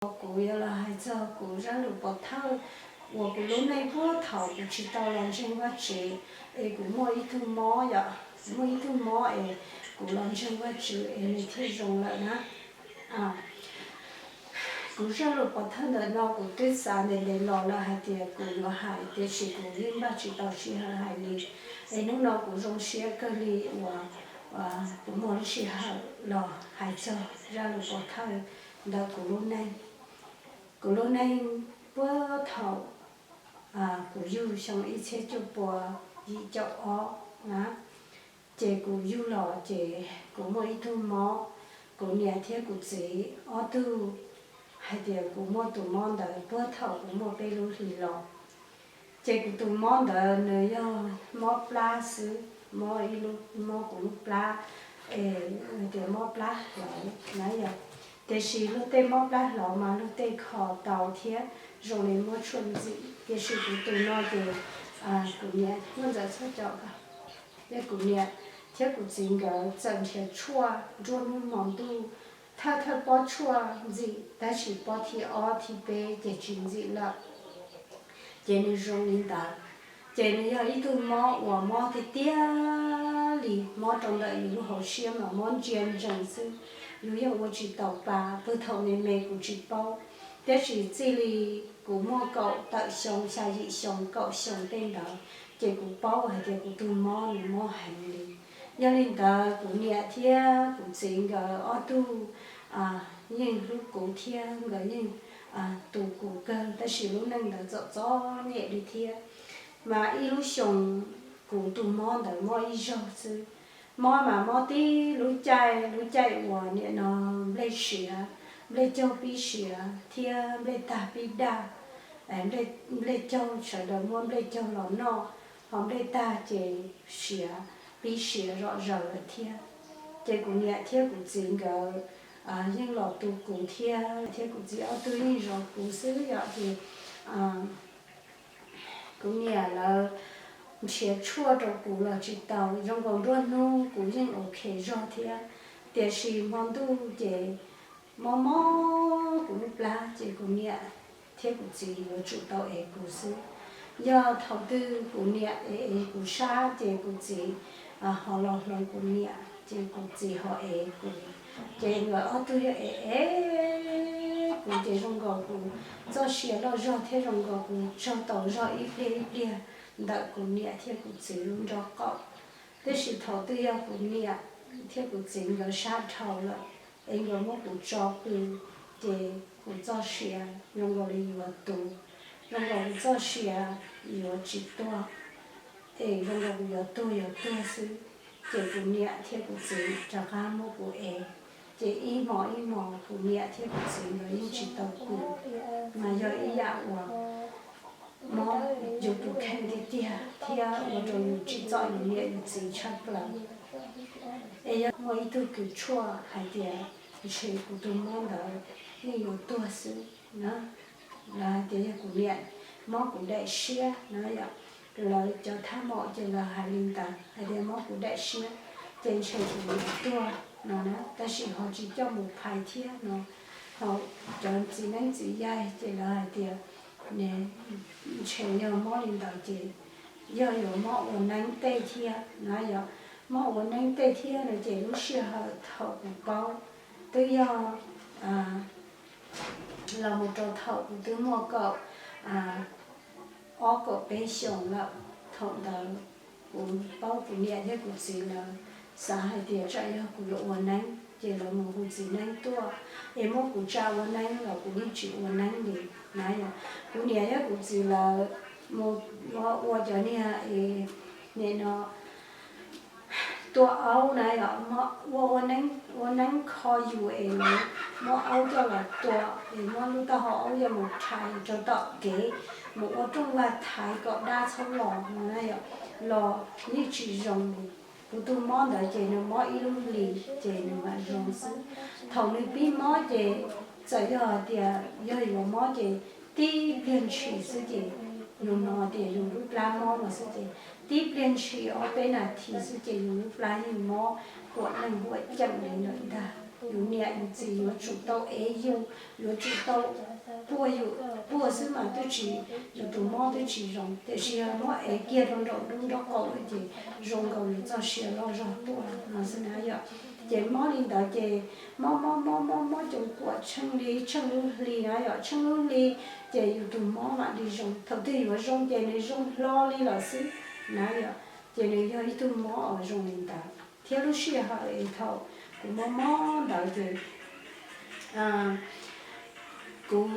Kuv yuav los hais txog kuv zaj lus pov thawj uas kuv lub neej puag thaum kuv tsis tau los ntseeg Vajtswv, es kuv muaj ib tug mob yom, muaj ib tug mob es kuv los ntseeg Vajtswv es nws thiaj zoo lawm na. Kuv zaj lus pov thawj ntawm no kuv twb xav ntev ntev los lawm hais tias kuv yuav hais, tiam sis kuv yeej npaj tsis tau sij hawm hais li. Es hnub no kuv zoo siab kawg li uas kuv muaj lub sij hawm los hais txog zaj lus pov thawj ntawm kuv lub neej. Kuv lub neej puag thaum kuv yug xyoo ib txhiab cuaj pua yim caum ob na, ces kuv yug los ces kuv muaj ib tug mob, kuv niam thiab kuv txiv ob tug hais tias kuv muaj tus mob ntawd puag thaum kuv muaj peb lub hlis los. Ces kuv tus mob ntawd nws yog mob plab xwb, mob ib lub, mob kuv lub plab, es tias mob plab hlauv na yom. Tiam sis luag tej mob plab hlauv mas luag tej kho tau thiab zoo li muab tshuaj ntxim, tiam sis kuv tus no ces kuv niam, muaj ntxawm txhob caum ko, kuv niam thiab kuv txiv nkawd txawm nrhiav tshuaj nruab hnub hmo ntuj, thawj thawj pob tshuaj ntxim tab sis pob thib ob thib peb ces tsis ntxim lawm. Ces nws zoo li ntawd, ces nws yog ib tug mob uas mob tiag tiag li, mob rau ntawm yus lub hauv siab mas mob ntsia ntsees xwb, yus yeej ua tsis tau pa. Puag thaum me me kuv tsis paub, tab sis txij li kuv muaj kaum tawm xyoo, xya yim xyoo, kaum xyoo tej ntawd, ces kuv paub hais tias kuv tus mob nws mob heev li. Yog li ntawd kuv niam thiab kuv txiv nkawd ob tug yeej hlub kuv thiab nkawd yeej tu kuv kawg, tab sis lub neej ntawd txom txom nyem li thiab. Mas ib lub xyoo kuv tus mob ntawd mob ib zaug xwb. Mob mas mob tib lub caij, lub caij uas nim no nplej siav, nplej caug pib siav thiab nplej tag pib daj. Nplej caug sawv daws muab nplej caug los noj, ho nplej tag ces siav, pib siav zom zaws lawm thiab. Ces kuv niam thiab kuv txiv nkawd yeej los tu kuv thiab, thiab kuv txiv ob tug yeej zov kuv xwb yom. Ces kuv niam lawv nrhiav tshuaj rau kuv los tsis tau, zoo nkaus nruab hnub kuv yeej ok zog thiab, tiam sis hmo ntuj ces mob mob kuv lub plab ces kuv niam thiab kuv txiv yuav tsum tau ev kuv xwb. Yog thaum twg kuv niam ev ev kuv sab ces kuv txiv ho los hloov kuv niam ces kuv txiv ho ev kuv. Ces nkawd ob tug yog ev ev kuv ces zoo nkaus kuv txoj sia loj zog thiab zoo nkaus kuv tsaug tau zog ib pliag ib pliag ntawm kuv niam thiab kuv txiv lub nrob qaum. Tab sis thaum twg yog kuv niam thiab kuv txiv nkawd sab dhau lawm es nkawd muab kuv tso pw ces kuv txoj sia zoo nkaus li yuav tu, zoo nkaus kuv txoj sia yuav tsis tuag, es zoo nkaus kuv yuav tuag yuav tuag xwb. Ces kuv niam thiab kuv txiv rov qab muab kuv ev, ces ib hmo ib hmo kuv niam thiab kuv txiv nkawd yeej tsis tau pw, mas yog ib yam uas mob yus tus kheej tiag tiag thiab ua rau yus tsim txom yus niam yus txiv tshaj plaws. Es yog muaj ib tug kws tshuaj hais tias ntshe kuv tus mob ntawd yeej yuav tuag xwb na, lawv hais tias yog kuv niam mob kuv daim siab na yom. Lawv cov thaj maum ces lawv hais li ntawd hais tias mob kuv daim siab ces ntshe kuv yuav tuag no na, tab sis ho tsis coj mus phais thiab no. Ho cov txiv neeb txiv yaig ces lawv hais tias ntshe yog mob li ntawd ces yog yuav mob ua neeb tej thiab na yom. Mob ua neeb tej thiab no ces lub sij hawm thaum kuv paub twb yog los mus rau thaum kuv twb muaj kaum ob kaum peb xyoos lawm. Thaum ntawd kuv paub kuv niam thiab kuv txiv lawv xav hais tias tsam yog kuv yuav ua neeb ces lawv mus hu txiv neeb tuaj es muab kuv tsa ua neeb los kuv yeej tsis ua neeb li na yom. Kuv niam thiab kuv txiv lawv mus ua cov niag es nim no tua aub na yom, ua ua neeb, ua neeb kho yus es lawv muab aub coj los tua es muab lub taub hau aub coj mus rhais rau tom kev, mus ua rooj vag thaiv kom dab txhob los no na yom, los yeej tsis zoo li. Kuv tus mob ntawd ces nws mob ib lub hlis ces nws mam zoo xwb. Thaum nws pib mob ces txawm yog hais tias yog yuav mob ces tib pliag ntshis xwb ces yus hnov tias yus lub plab mob no xwb ces tib pliag ntshis ob peb nas this xwb ces yus lub plab yeej mob huam leej huam ceem li lawm ntag. Yus niam yus txiv yuav tsum tau ev yus, yuav tsum tau puag yus, puag xwb mas twb tsis, yus tus mob twb tsis zoo, tiam sis yog muab ev kiag rau nraum nruab qaum lawm ces zoo nkaus yus txoj sia loj zog tuaj no xwb na yom. Ces mob li ntawd ces mob mob mob mob mob coom kuam tsheej li tsheej lub hli na yom, tsheej lub hli ces yus tus mob mam li zoo. Thaum twg yuav zoo ces nws zoo hlo li lawm xwb na yom. Ces nws yog ib tug mob uas zoo li ntawd thiab lub sij hawm es thaum kuv mob mob ntawd ces kuv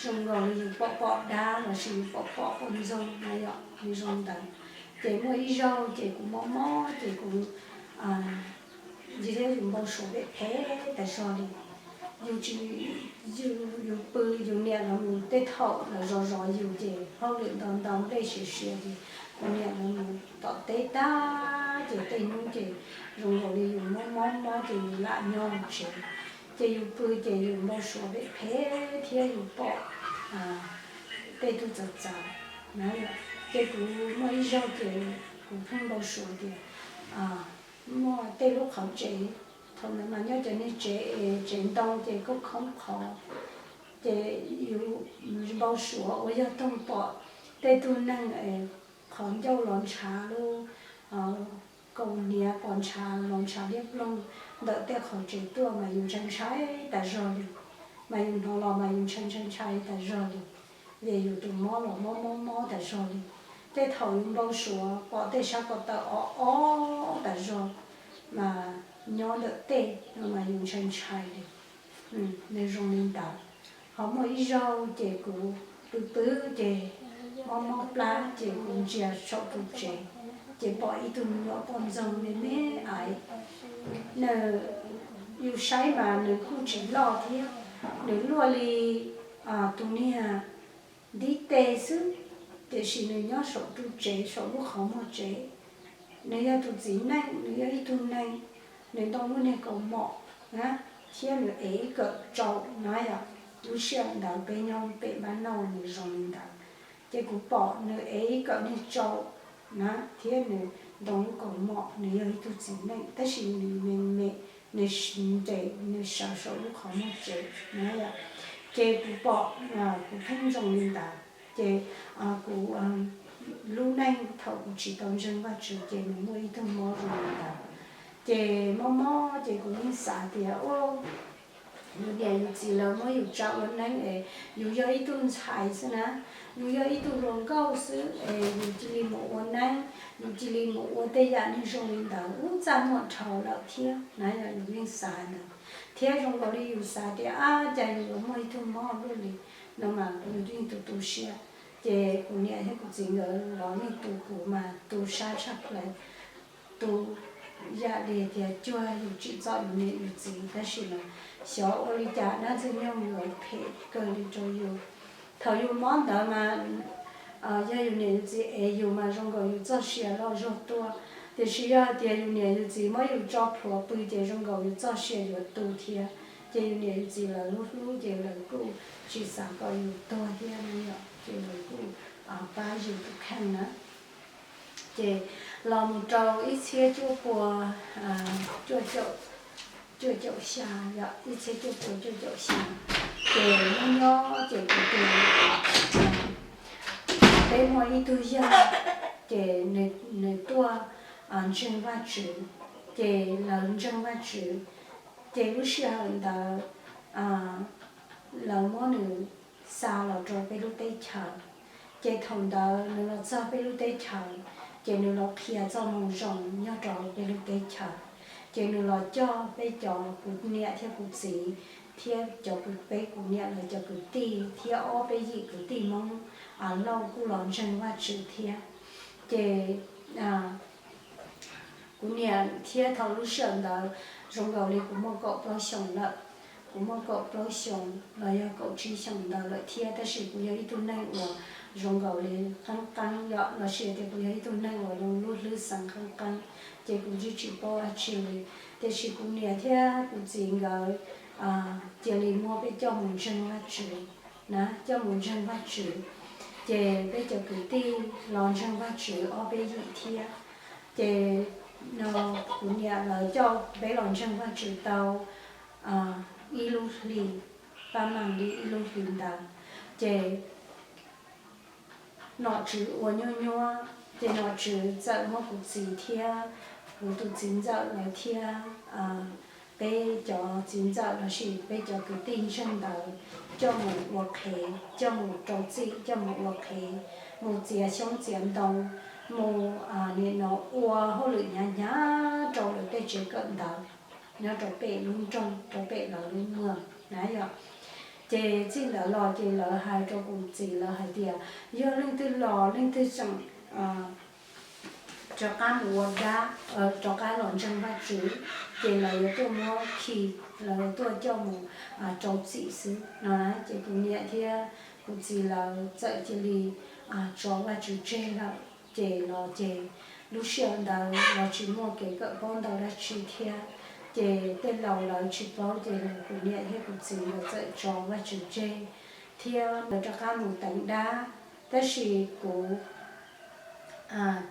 zoo nkaus li yus pom pom dab lossis yus pom pom poj ntxoog na yom, nws zoo ntawd. Ces muaj ib zaug ces kuv mob mob ces kuv, yus thiab yus npau suav phem phem tas zog li. Yus tsis, yus pw yus niam lawv mus tej thaum lawv zov zov yus ces hauj lwm ntau ntau nplej siav siav ces kuv niam lawv mus tom teb tag ces tej hnub ces zoo nkaus li yus mob mob mob ces yus lam nyob tsev. Ces yus pw ces yus npau suav phem phem thiab yus pom tej tug txawv txawv na. Ces kuv muaj ib zaug ces kuv pheej npau suav tias muaj tej lub qhov tsev, thaum ntawd mas nyob cov niag tsev es tsev ntoo ces khoob khoob qhov, ces yus npau suav uas yog toog pom tej tug neeg es qhov ncauj los ntshav lub kaus hniav, pos ntshav los ntshav liab ploog ntawm tej qhov tsev tuaj mas yus ntshai ntshai tas zog li, mas yus hnov los mas yus ntshai ntshai ntshai tas zog li. Vim yus tus mob los mob mob mob tas zog li. Tej thaum yus npau suav pom tej sab ko taw ob ob tas zog mas nyob ntawm tej no mas yus ntshai ntshai li. Nws zoo li ntawd. Ho muaj ib zaug ces kuv pw pw ces mob mob plab ces kuv ntsia saum ru tsev, ces pom ib tug me nyuam poj ntxoog me me aiv. Nws, yus saib mas nws kuj tsis loj thiab, nws luaj li tus niag ntiv tes xwb, tiam sis nws nyob saum ru tsev saum lub qhov muag tsev. Nws yog tus txiv neej, nws yog ib tug neeg, nws ntoo lub niag kaus mom na, thiab nws ev ib kawm tsau na yom. Lub sij hawm ntawd peb nyob pem npab nauj nws zoo li ntawd. Ces kuv pom nws ev ib kawm niag tsau na, thiab nws ntoo lub kaus mom, nws yog ib tug txiv neej tab sis nws me me, nws nres nws sawv saum lub qhov muag tsev na yom. Ces kuv pom, kuv pheej zoo li ntawd ces kuv lub neej thaum kuv tsis tau ntseeg Vajtswv ces nws muaj ib tug mob zoo li ntawd. Ces mob mob ces kuv yeej xav tias yus niam yus txiv lawv muab yus tsa ua neeb es yus yog ib tug ntxhais xwb na, yus yog ib tug hluas nkauj xwb es yus cia li mus ua neeb, yus cia li mus ua tej yam neeg zoo li ntawd ub txaj muag dhau lawm thiab na yom, yus yeej xav ntawd. Thiab zoo nkaus li yus xav tias ab cas yus yuav muaj ib tug mob luaj li no mas yus yeej tu tu siab. Ces kuv niam thiab kuv txiv nkawd los yeej tu kuv mas tu sab tshaj plaws, tu yam li tias cuag yus tsim txom yus niam yus txiv tab sis mas xyov ua li cas dab ntxwg nyoog yuav phem kawg li rau yus. Thaum yus mob ntawd mas yog yus niam yus txiv ev yus mas zoo nkaus yus txoj sia loj zog tuaj, tiam sis yog hais tias yus niam yus txiv muab yus tso plhuav pw ces zoo nkaus yus txoj sia yuav tu thiab. Ces yus niam yus txiv lawv lub hlub ces lawv kuj tsis xav kom yus tuag thiab no yom, ces lawv kuj pab yus tus kheej na. Ces los mus rau ib txhiab cuaj pua cuaj caum xya, yog ib txhiab cuaj pua cuaj caum xya, ces nyob nyob ces kuv tus, peb muaj ib tug yawg, ces nws tuaj ntseeg Vajtswv, ces lawv ntseeg Vajtswv, ces lub sij hawm ntawd lawv muab nws xa los rau peb lub teb chaws. Ces thaum ntawd nws los txog peb lub teb chaws, ces nws los qhia txoj moo zoo nyob rau peb lub teb chaws. Ces nws los coj peb cov, kuv niam thiab kuv txiv, thiab cov, peb kuv niam lawv cov kwv tij thiab ob peb yim kwv tij Hmoob Lauj kuj los ntseeg Vajtswv thiab. Ces kuv niam thiab thaum lub sij hawm ntawd zoo nkaus li kuv muaj kaum plaub xyoos lawm. Kuv muaj kaum plaub xyoos los yog kaum tsib xyoos ntawd lawm thiab, tab sis kuv yog ib tug neeg uas zoo nkaus li qeeb qeeb yom, los sis tias kuv yog ib tug neeg uas zoo lub hlwb xeev qeeb qeeb, ces kuv yeej tsis paub dab tsi li. Tiam sis kuv niam thiab kuv txiv nkawd cia li muab peb coj mus ntseeg Vajtswv na, coj mus ntseeg Vajtswv. Ces peb cov kwv tij los ntseeg Vajtswv ob peb yim thiab. Ces no kuv niam lawv coj peb los ntseeg Vajtswv tau ib lub hlis, pab mam li ib lub hlis ntawd, ces nom tswv ua nyuaj nyuaj, ces nom tswv txawm muab kuv txiv thiab kuv tus txiv ntxawm lawv thiab peb cov txiv ntxawm lossis peb cov kwv tij ntseeg ntawd coj mus ua qhev, coj mus rau txim, coj mus ua qhev, mus txiav xyoob txiav ntoo, mus nim no ua hauj lwm hnyav hnyav rau lawv tej tsev kawm ntawv nyob rau pem lub nroog, rau pem lawv lub mws na yom. Ces txij ntawd los ces lawv hais rau kuv txiv lawv hais tias yog leej twg los leej twg tseem rov qab mus ua dab, rov qab los ntseeg Vajtswv, ces lawv yuav tuaj muab khi, lawv yuav tuaj coj mus rau txim xwb no. Ces kuv niam thiab kuv txiv lawv txawm cia li tso Vajtswv tseg lawm. Ces los ces lub sij hawm ntawd los tsis muaj kev kawm paub ntau dab tsi thiab, ces tej laus lawv tsis paub, ces kuv niam thiab kuv txiv lawv txawm tso Vajtswv tseg thiab lawv rov qab mus teev dab. Tab sis kuv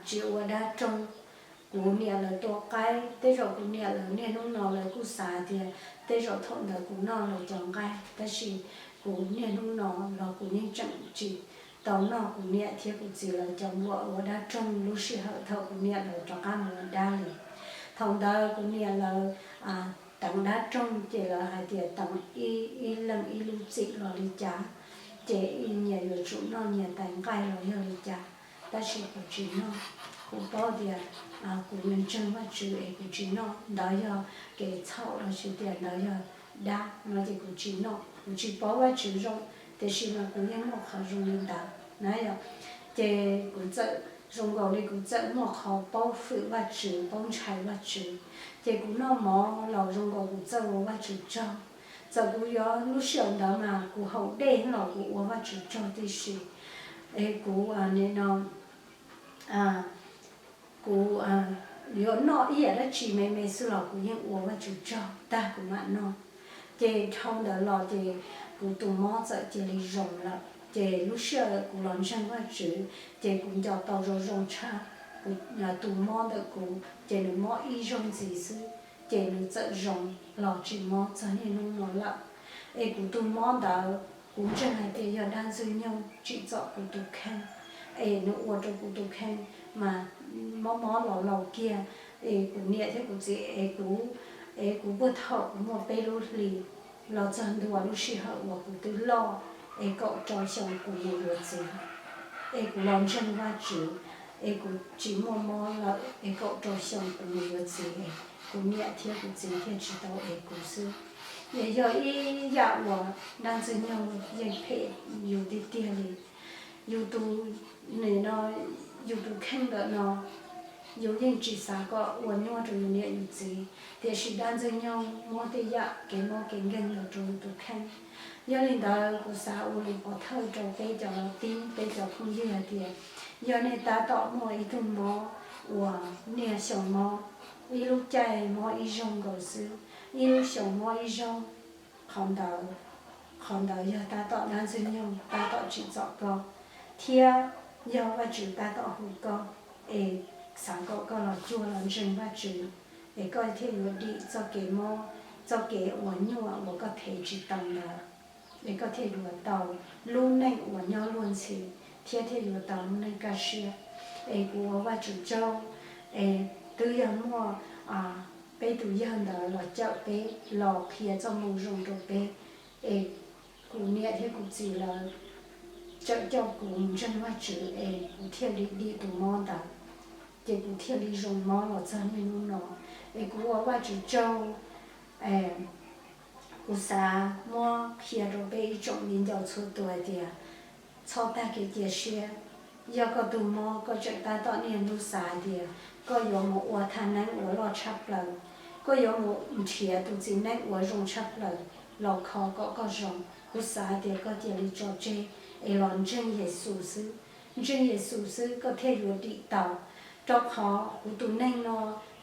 tsis ua dab roog. Kuv niam lawv tua qaib, tej zaum kuv niam lawv niaj hnub no lawv kuj xav tias tej zaum thaum ntawd kuv noj lawv cov nqaij, tab sis kuv niaj hnub no los kuv yeej tseem tsis tau noj kuv niam thiab kuv txiv lawv cov npua ua dab roog lub sij hawm thaum kuv niam lawv rov qab mus ua dab li. Thaum ntawd kuv niam lawv teev dab roog ces lawv hais tias teev ib, ib leeg ib lub txim los li cas, ces nyias yuav tsum noj nyias tais nqaij los yog li cas. Tab sis kuv tsis noj, kuv paub tias kuv yuav ntseeg Vajtswv es kuv tsis noj, ntawd yog kev txhaum lossis tias ntawd yog dab no ces kuv tsis noj. Kuv tsis paub Vajtswv zoo, tiam sis mas kuv yeej muaj qhov zoo li ntawd na yom. Ces kuv txawm, zoo nkaus li kuv txawm muaj qhov paub fwm Vajtswv, paub ntshai Vajtswv. Ces kuv noj mov los zoo nkaus kuv txawj ua Vajtswv tsaug. Txawm kuv yuav lub sij hawm ntawd mas kuv haus dej los kuv ua Vajtswv tsaug tib si. Es kuv nim no kuv yuav noj ib yam dab tsi me me xwb los kuv yeej ua Vajtswv tsaug tag kuv mam noj. Ces dhau ntawd los ces kuv tus mob txawm cia li zoo lawm. Ces lub sij hawm kuv los ntseeg Vajtswv ces kuv nco tau zoo zoo tshaj, kuv tus mob ntawm kuv ces nws mob ib zaug ntxiv xwb, ces nws txawm zoo los tsis mob txog niaj hnub no lawm. Es kuv tus mob ntawd kuv ntseeg hais tias yog dab ntxwg nyoog tsim txom kuv tus kheej, es nws ua rau kuv tus kheej mas mob mob laus laus kiag. Es kuv niam thiab kuv txiv es kuv, es kuv puag thaum kuv muaj peb lub hlis los txog ntua lub sij hawm uas kuv twb loj, es kaum rau xyoo kuv mus yuav txiv, es kuv los ntseeg Vajtswv, es kuv tsis muaj mob lawm es kaum rau xyoo kuv mus yuav txiv es kuv niam thiab kuv txiv thiaj tsis tau ev kuv xwb. Es yog ib yam uas dab ntxwg nyoog yeej phem yus tiag tiag li. Yus tus, nim no, yus tus kheej ntawm no yus yeej tsis xav kom ua nyuaj rau yus niam yus txiv, tiam sis dab ntxwg nyoog muab tej yam kev mob kev nkeeg ntawd rau yus tus kheej. Yog li ntawd kuv xav ua lus pov thawj rau peb cov tib peb cov phooj ywg hais tias yog nej tab tom muaj ib tug mob uas niaj xyoo mob, ib lub caij mob ib zaug nkaus xwb, ib lub xyoo mob ib zaug, qhov ntawd, qhov ntawd yog tab tom dab ntxwg nyoog tab tom tsim txom koj, thiab yog Vajtswv tab tom hu koj, es xav kom koj los cuag los ntseeg Vajtswv, es koj thiaj yuav dim txoj kev mob, txoj kev uas nyuaj uas koj thev tsis tau ntawd, es koj thiaj yuav tau lub neej uas nyob luag ntxhi, thiab thiaj yuav tau lub neej kaj siab. Es kuv ua Vajtswv tsaug, es twb yog muaj peb tus yawg ntawd los cawm peb, los qhia txoj moo zoo rau peb, es kuv niam thiab kuv txiv lawv txawm coj kuv mus ntseeg Vajtswv es kuv thiaj li dim tus mob ntawd, ces kuv thiaj li zoo mob los txog niaj hnub no. Es kuv ua Vajtswv tsaug, kuv xav muab qhia rau peb ib tsoom viv ncaus txhua tus hais tias txhob tag kev cia siab. Yog koj tus mob koj tseem tab tom niaj hnub xav hais tias koj yuav mus ua thaj neeb uas loj tshaj plaws, koj yuav mus nrhiav tus txiv neeb uas zoo tshaj plaws los kho kom koj zoo, kuv xav hais tias koj cia li tso tseg es los ntseeg Yexus xwb. Ntseeg Yexus xwb koj thiaj yuav dim tau. Rau qhov kuv tus neeg no,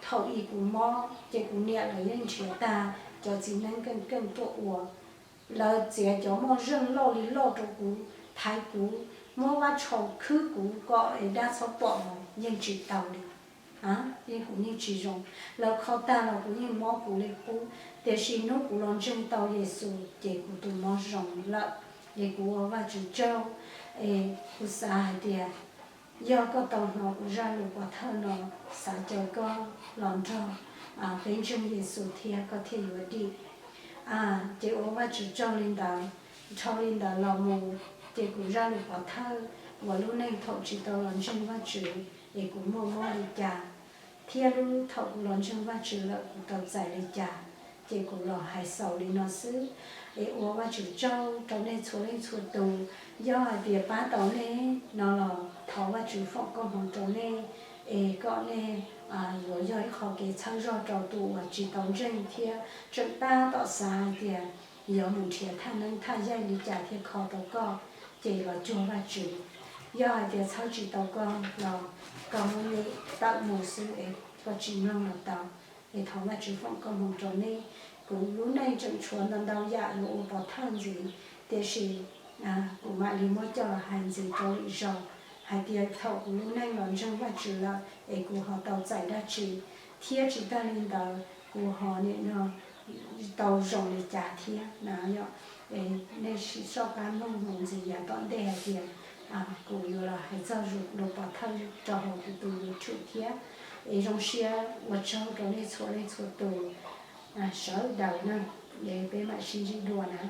thaum ub kuv mob ces kuv niam lawv yeej nrhiav tag cov txiv neeb keej keej tuaj ua. Lawv txiav cov moj zeej loj li loj rau kuv, thaiv kuv, muab vab tshau khwb kuv kom es dab txhob pom los yeej tsis tau li. Yeej hu yeej tsis zoo, lawv kho tag los kuv yeej mob kuv li qub, tiam sis hnub kuv los ntseeg tau Yexus ces kuv tus mob zoo lawm. Es kuv ua Vajtswv tsaug, es kuv xav hais tias yog koj tau hnov kuv zaj lus pov thawj no, xav caw koj los nrog peb ntseeg Yexus thiab koj thiaj yuav dim. Ces ua Vajtswv tsaug li ntawd. Dhau li ntawd los mus, ces kuv zaj lus pov thawj uas lub neej thaum tsis tau los ntseeg Vajtswv es kuv muaj mob li cas, thiab lub thaum kuv los ntseeg Vajtswv lawm kuv tau txais li cas, ces kuv los hais xaus li no xwb. Es ua Vajtswv tsaug rau nej txhua leej txhua tus. Yog hais tias pab tau nej no los thov Vajtswv foom koob hmoov rau nej, es kom nej yuav yog ib qho kev txhawb zog rau tus uas tsis tau ntseeg thiab tseem tab tom xav hais tias yuav mus nrhiav thaj neeb thaj yaig li cas thiaj kho tau koj, ces los cuag Vajtswv. Yog hais tias txhawb tsis tau koj los koj muab nyiam tawm mus xwb es koj tsis mloog los tau. Es thov Vajtswv foom koob hmoov rau nej. Kuv lub neej tseem tshuav ntau ntau yam yuav ua pov thawj ntxiv, tiam sis kuv mam li muab coj los hais ntxiv rau lwm zaus hais tias thaum kuv lub neej los ntseeg Vajtswv lawm es kuv ho tau txais dab tsi, thiab tsis tag li ntawd kuv ho nim no tau zoo li cas thiab na yom. Nej sim soj qab mloog mus ntxiv yav tom ntej hais tias kuv yuav los hais txog lus pov thawj rau hauv kuv tus YouTube thiab. Es zoo siab ua tsaug rau nej txhua leej txhua tus sawv daws na. Es peb mam sib ntsib dua na.